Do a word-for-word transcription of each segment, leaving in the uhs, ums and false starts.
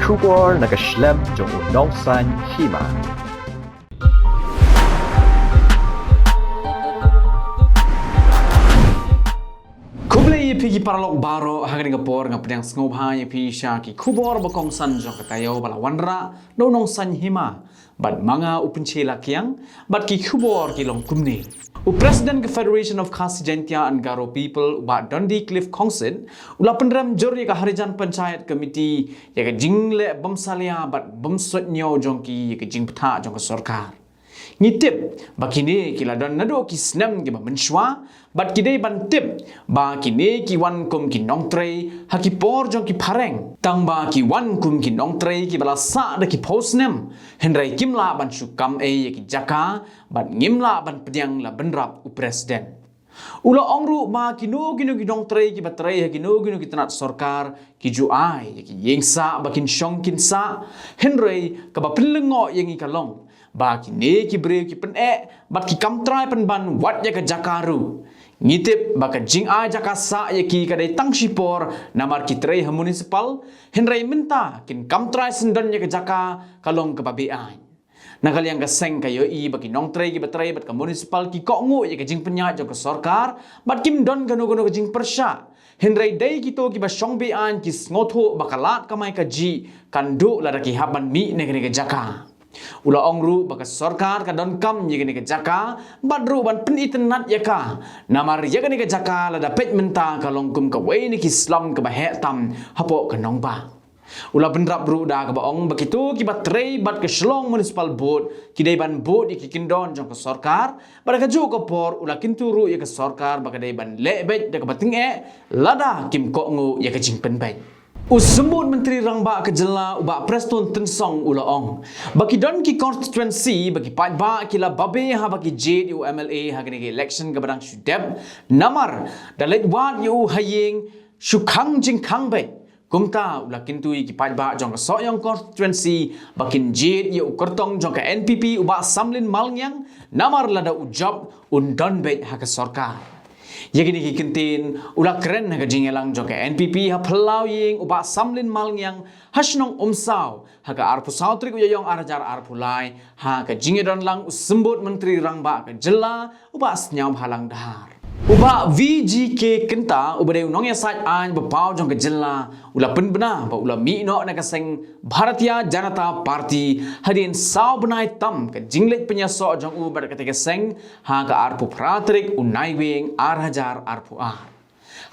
Khubor na ka shlem jong u Nongsaiñ Hima. Khublei ïa phi ki paralok baroh, ha kane ka por nga pdiang sngewbha ïa phi sha ki khubor ba kongsan jong ka taïew ba la wanrah da u Nongsaiñ Hima bad ma nga u Pynche Lakiang. Bad ki khubor ki long kumne. U President ka Federation of Khasi Jaintia and Garo People, u Bah Dundee Cliff Khongsit, u la pynrem jur ïa ka Harijan Panchayat Committee ïa ka jingleh bym salia bad bym suidñiew jong ki ïa ka jingbthah jong ka sorkar. Ngi tip ba kine ki la don naduh ki snem kiba mynshuwa, bad ki dei ban tip ba kine ki wan kum ki nongtrei ha ki por jong ki phareng. Tang ba ki wan kum ki nongtrei kiba la sah da ki phew snem, hynrei kim lah ban shu kam ei ïa ki jaka, bad ngim lah ban pdiang la bynrap u President. U la ong ruh ba kino kino ki nongtrei kiba trei ha kino kino ki tnat sorkar ki ju ai ïa ki ïing sah ba kin shong kin sah, hynrei kaba pynlyngngoh ïa ngi ka long ba kine ki briew ki pyneh bad ki kam trai pynban wat ïa ka jaka ruh. Ngi tip ba ka jingai jaka sah ïa ki ka dei tang shipor namar ki trei ha municipal, hynrei mynta kin kam trai syndon ïa ka jaka, ka long kaba beaiñ. Na ka liang ka seng ka ïohi ba ki nongtrei kiba trei bad ka municipal ki kohnguh ïa ka jingpynïaid jong ka sorkar bad kim don kano kano ka jingpyrshah. Hynrei dei kito kiba shong beaiñ ki sngewthuh ba ka lad kamai kajih kan duh lada ki hap ban mih na kane ka jaka. U la ong ruh ba ka sorkar ka donkam ïa kane ka jaka bad ruh ban pynitynnad ïa ka, namar ïa kane ka jaka lada peit mynta ka long kum kawei na ki slum kaba heh tam hapoh ka nongbah. U la bynrap ruh da kaba ong ba kito kiba trei bad ka Shillong Municipal Board ki dei ban bud ïa ki kyndon jong ka sorkar, bad ha kajuh ka por u la kyntu ruh ïa ka sorkar ba ka dei ban leh beit da kaba tyngeh lada kim kohnguh ïa ka jingpynbeit. U Symbud Myntri Rangbah ka jylla u Bah Prestone Tynsong u la ong ba ki don ki constituency ba ki paidbah ki la babe haba ki jied ïa u M L A ha kane ka election kaba dang shu dep, namar da leit wad ïa u ha ïing shu khang jingkhang beit. Kumta u la kyntu ïa ki paidbah jong ka Sohiong constituency ba kin jied ïa u kyrtong jong ka N P P u Bah Samlin Malngiang, namar lada u jop un don beit ha ka sorkar. Ïa kine ki kyntien u la kren ha ka jingïalang jong ka N P P ha phyllaw ïing u Bah Samlin Malngiang ha shnong Umsaw ha ka arphew saw tarik u Ïaïong ar hajar arphew lai, ha ka jingïadon lang u Symbud Myntri Rangbah ka jylla u Bah Sniawbhalang Dhar. U Bah V G K Kynta uba dei u nongïasaid aiñ ba paw jong ka jylla u la pynbna ba u la mih noh na ka seng Bharatiya Janata Party hadien saw bnai tam ka jingleit pynïasoh jong u bad katei ka seng ha ka arphew phra tarik u Naiwieng ar hajar arphew ar.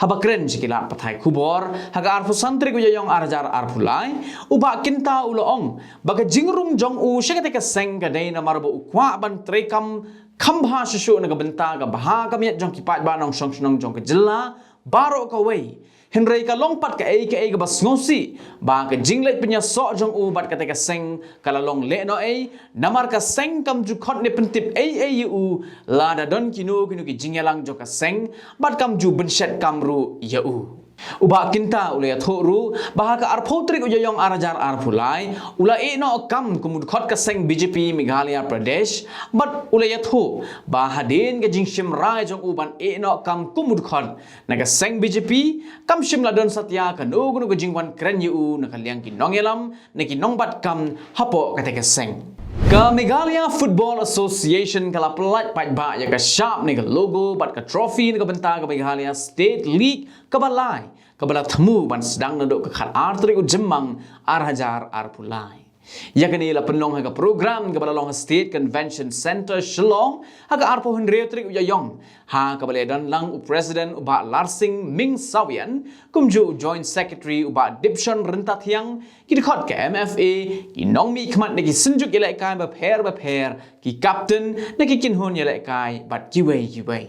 Haba kren sha ki lad pathai khubor ha ka arphew san tarik u Ïaïong ar hajar arphew lai, u Bah Kynta u la ong ba ka jingrung jong u sha katei ka seng ka dei namar ba u kwah ban treikam kham bha shuh shuh na ka bynta ka bha ka miat jong ki paidbah nongshong shnong jong ka jylla baroh kawei. Hynrei ka long pat kaei kaei kaba sngewsih ba ka jingleit pynïasoh jong u bad katei ka seng ka la long lehnohei, namar ka seng kam ju khot ne pyntip ei ei ïa u lada don kino kino ki jingïalang jong ka seng, bad kam ju bynshet kam ruh ïa u. U Bah Kynta u la ïathuh ruh ba ha ka arphew tarik u Ïaïong ar hajar arphew lai u la ïeh noh kam kum u dkhot ka seng B J P Meghalaya Pradesh, bad u la ïathuh ba hadien ka jingshim rai jong u ban ïeh noh kam kum u dkhot na ka seng B J P, kam shym la don satia kano kano ka jingwan kren ïa u na ka liang ki nongïalam ne ki nongbat kam hapoh katei ka seng. Ka Meghalaya Football Association ka la pyllait paidbah ïa ka shap ne ka logo bad ka trophy na ka bynta ka Meghalaya State League kaba lai, kaba la thmu ban sdang naduh ka khat ar tarik u Jymmang ar hajar arphew lai. Ïa kane la pynlong ha ka program kaba la long ha State Convention Centre Shillong ha ka arphew hynriew tarik u Ïaïong, ha kaba la ïadon lang u President u Bah Larsing Ming Sawian, kumjuh u Joint Secretary u Bah Dipshon Ryntathiang, ki dkhot ka M F A, ki nongmihkhmat na ki synjuk ïalehkai bapher bapher, ki captain na ki kynhun ïalehkai bad kiwei kiwei.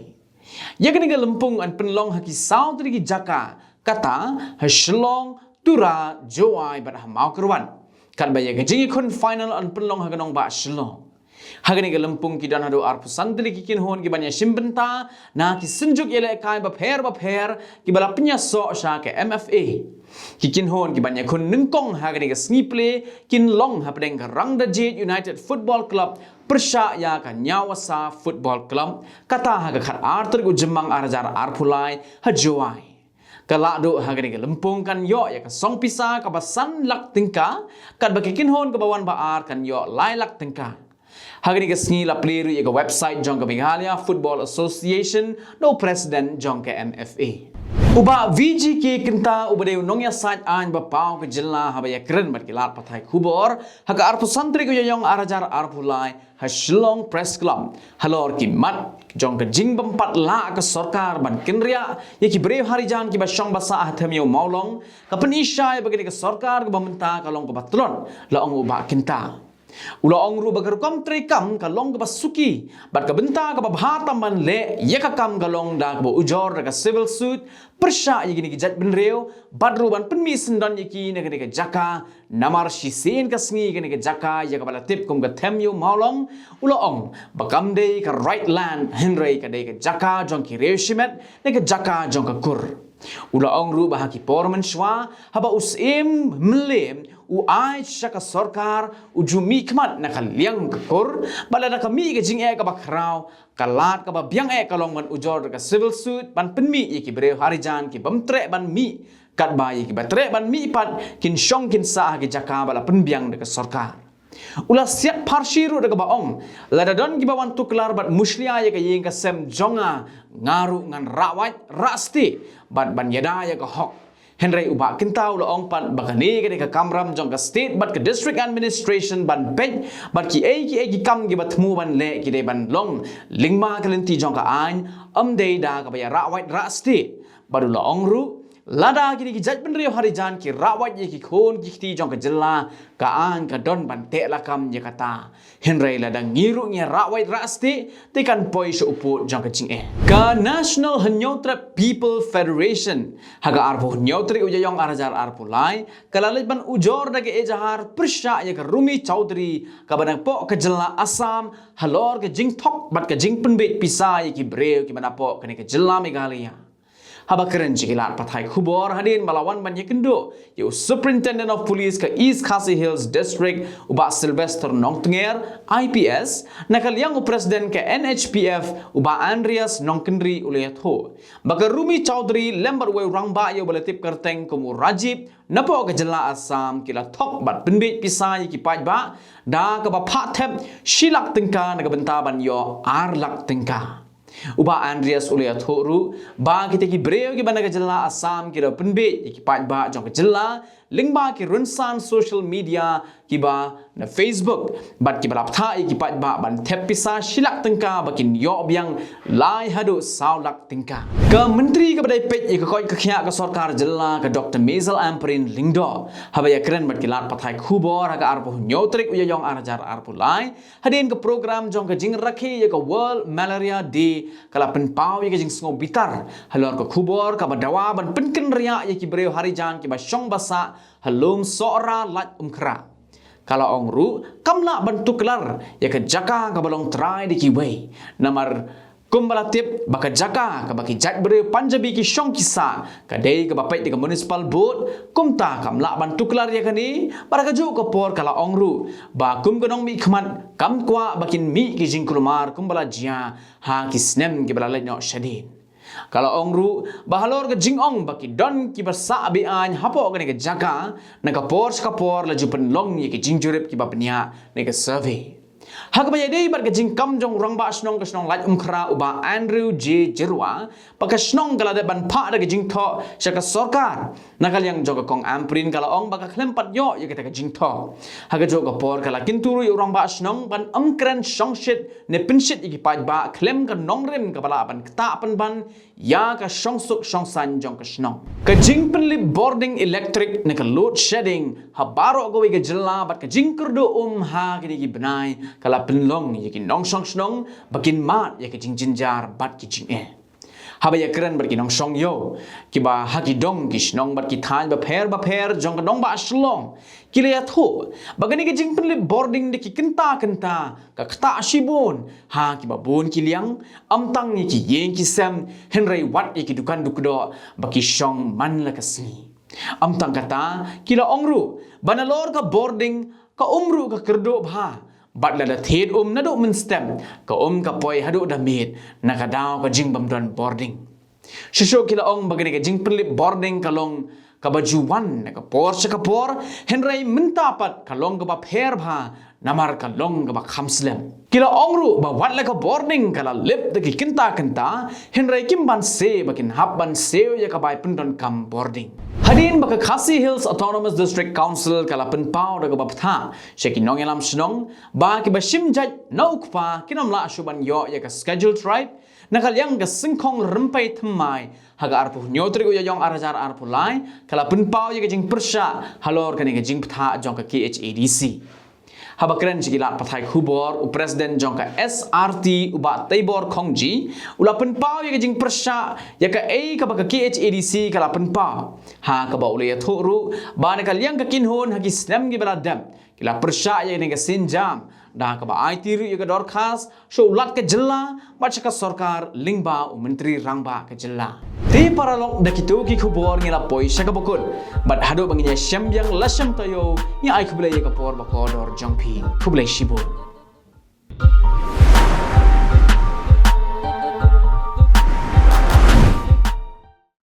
Ïa kane ka lympung yn pynlong ha ki saw tylli ki jaka, kata ha Shillong, Tura, Jowai bad ha Mawkyrwat. Katba ïa ka jingïakhun final yn pynlong ha ka nongbah Shillong. Ha kane ka lympung ki don haduh arphew san tylli ki kynhun kiban ïashim bynta na ki synjuk ïalehkai bapher bapher kiba la pynïasoh sha ka M F A. Ki kynhun kiban ïakhun nyngkong ha kane ka sngi plie kin long hapdeng ka Rangdajied United Football Club pyrshah ïa ka Ñiawasa Football Club, kata ha ka khat ar tarik u Jymmang ar hajar arphew lai ha Jowai. Ka Lahduh ha kane ka lympung kan ïoh ïa ka song pisa kaba san lak tyngka, katba ka Kynhun kaba wan ba ar kan ïoh lai lak tyngka. Ha kane ka sngi la plie ruh ïa ka website jong ka Meghalaya Football Association na u president jong ka M F A. U Bah V G K Kynta uba dei u nongïasaid aiñ ba paw ka jylla haba ïakren bad ki lad pathai khubor ha ka arphew san tarik u Ïaïong ar hajar arphew lai ha Shillong Press Club halor ki mat jong ka jingbym pat lah ka sorkar ban kynriah ïa ki briew harijan kiba shong ba sah ha Them Ïew Mawlong ka pyni shai ba kane ka sorkar kaba mynta ka long kaba tlot, la ong u Bah Kynta. U la ong ruh ba ka rukom treikam ka long kaba suki bad ka bynta kaba bha tam ban leh ïa ka kam ka long da kaba ujor da ka civil suit pyrshah ïa kine ki jaitbynriew bad ruh ban pynmih syndon ïa ki na kane ka jaka namar shisien ka sngi kane ka jaka ïa kaba la tip kum ka Them Ïew Mawlong u la ong ba kam dei ka right land hynrei ka dei ka jaka jong ki riew shimet ne ka jaka jong ka kur. U la ong ruh ba ha ki por mynshuwa haba u Syiem Mylliem u ai sha ka sorkar u ju mihkhmat na ka liang ka kur bad lada ka mih ka jingeh kaba khraw ka lad kaba biang eh ka long ban ujor da ka civil suit ban pynmih ïa ki briew harijan kibym treh ban mih katba ïa kiba treh ban mih pat kin shong kin sah ha ki jaka ba la pynbiang da ka sorkar. U la siat pharshi ruh da kaba ong lada don kiba wan tuklar bad mushlia ïa ka ïing ka sem jong nga, nga ruh ngan rah wait rah stieh bad ban ïada ïa ka hok. Hynrei u Bah Kynta u la ong pat ba kane ka dei ka kamram jong ka state bad ka district administration ban peit bad kiei kiei ki kam kiba thmu ban leh ki dei ban long lyngba ka lynti jong ka aiñ, ym dei da kaba ïa rah wait rah stieh. Bad u la ong ruh lada kine ki jaitbynriew harijan ki rah wait ïa ki khun ki kti jong ka jylla ka aiñ ka don ban teh lakam ïa kata. Hynrei lada ngi ruh ngi rah wait rah stieh te kan poi sha u pud jong ka jingeh. Ka National Hynñiewtrep People Federation ha ka arphew hynñiew tarik u Ïaïong ar hajar arphew lai ka la leit ban ujor da ka ejahar pyrshah ïa ka Rumi Chowdhury kaba napoh ka jylla Assam halor ka jingthok bad ka jingpynbeit pisa ïa ki briew kiba napoh kane ka jylla Meghalaya. Haba kren sha ki lad pathai khubor hadien ba la wan ban ïakynduh ïa u Superintendent of Police ka East Khasi Hills District u Bah Sylvester Nongtnger, I P S, na ka liang u President ka N H P F u Bah Andreas Nongkynrih u la ïathuh ba ka Rumi Chowdhury lem bad uwei u rangbah ïew ba la tip kyrteng kum u Rajib napoh ka jylla Assam ki la thok bad pynbeit pisa ïa ki paidbah da kaba phah thep shi lak tyngka na ka bynta ban ïoh ar lak tyngka. U Bah Andreas u la ïathuh ruh ba kita ki briew kiba na ka jylla Assam ki la pynbeit ïa ki paidbah jong ka jylla lyngba ki rynsan social media kiba na Facebook bad kiba la phah ïa ki paidbah ban thep pisa shi lak tyngka ba kin ïoh biang lai haduh saw lak tyngka. Ka Myntri kaba dei peit ïa ka koit ka khiah ka sorkar jylla ka Doctor Maisel Ampareen Lyngdoh haba ïakren bad ki lad pathai khubor ha ka arphew hynñiew tarik u Ïaïong ar hajar arphew lai hadien ka program jong ka jingrakhe ïa ka World Malaria Day ka la pynpaw ïa ka jingsngewbitar halor ka khubor kaba dawa ban pynkynriah ïa ki briew harijan kiba shong ba sah ha Lum Sohra Laitumkhrah. Ka la ong ruh kam lah ban tuklar ïa ka jaka kaba long trai da kiwei namar kumba la tip ba ka jaka kaba ki jaitbynriew Punjabi ki shong ki sah ka dei kaba peit da ka Municipal Board, kumta kam lah ban tuklar ïa kane. Bad ha kajuh ka por ka la ong ruh ba kum ka nongmihkhmat kam kwah ba kin mih ki jingkulmar kumba la jia ha ki snem kiba la leit noh shadien. Ka la ong ruh ba halor ka jingong ba ki don kiba sah beaiñ hapoh kane ka jaka, na ka por sha ka por la ju pynlong ïa ki jingjurip kiba bniah ne ka survey. Ha kaba ïadei bad ka jingkam jong u rangbah shnong ka shnong Laitumkhrah u Bah Andrew J Jyrwa ba ka shnong ka la dep ban phah da ka jingthoh sha ka sorkar. Na ka liang jong ka Kong Ampareen ka la ong ba ka khlem pat ïoh ïa kata ka jingthoh. Ha kajuh ka por ka la kyntu ruh ïa u rangbah shnong ban ym kren shongshit ne pynshit ïa ki paidbah khlem ka nongrim kaba lah ban ktah pynban ïa ka shongsuk shongsaiñ jong ka shnong. Ka jingpynlip bording elektrik ne ka load shedding ha baroh kawei ka jylla bad ka jingkyrduh um ha kine ki bnai ka la pynlong ïa ki nongshong shnong ba kin mad ïa ka jingjynjar bad ki jingeh. Haba ïakren bad ki nongshong ïew kiba ha ki dong ki shnong bad ki thaiñ bapher bapher jong ka nongbah Shillong ki la ïathuh ba kane ka jingpynlip bording da ki kynta kynta ka ktah shibun ha kiba bun ki liang, ym tang ïa ki ïing ki sem hynrei wat ïa ki dukan dukdoh ba ki shong man la ka sngi. Ym tang kata, ki la ong ruh ba nalor ka bording ka um ruh ka kyrduh bha bad lada thied um naduh mynstep ka um ka poi haduh da miet na ka daw ka jingbym don bording. Shuh shuh ki la ong ba kane ka jingpynlip bording ka long kaba ju wan na ka por sha ka por, hynrei mynta pat ka long kaba pher bha namar ka long kaba kham slem. Ki la ong ruh ba wat la ka bording ka la lip da ki kynta kynta, hynrei kim banse ba kin hap ban siew ïa ka bai pyndonkam bording. Hadien ba ka Khasi Hills Autonomous District Council ka la pynpaw da kaba bthah sha ki nongïalam shnong ba kiba shim jait na u kpa kin ym lah shuh ban ïoh ïa ka Scheduled Tribe, na ka liang ka Syngkhong Rympei Thymmai ha ka arphew hynñiew tarik u Ïaïong ar hajar arphew lai ka la pynpaw ïa ka jingpyrshah halor kane ka jingbthah jong ka K H A D C. Haba kren sha ki lad pathai khubor, u President jong ka S R T, u Bah Teibor Khongji, u la pynpaw ïa ka jingpyrshah ïa kaei kaba ka K H A D C ka la pynpaw, ha kaba u la ïathuh ruh ba na ka liang ka kynhun ha ki snem kiba la dep ki la pyrshah ïa kane ka sienjam, da kaba aiti ruh ïa ka dorkhas sha u Lat ka jylla bad sha ka sorkar lyngba u Myntri Rangbah ka jylla. Te paralok, da kito ki khubor ngi la poi sha kaba kut, bad haduh ba ngin ïashem biang la shem taïew, ngi ai khublei ïa ka por ba kordor jong phi. Khublei shibun.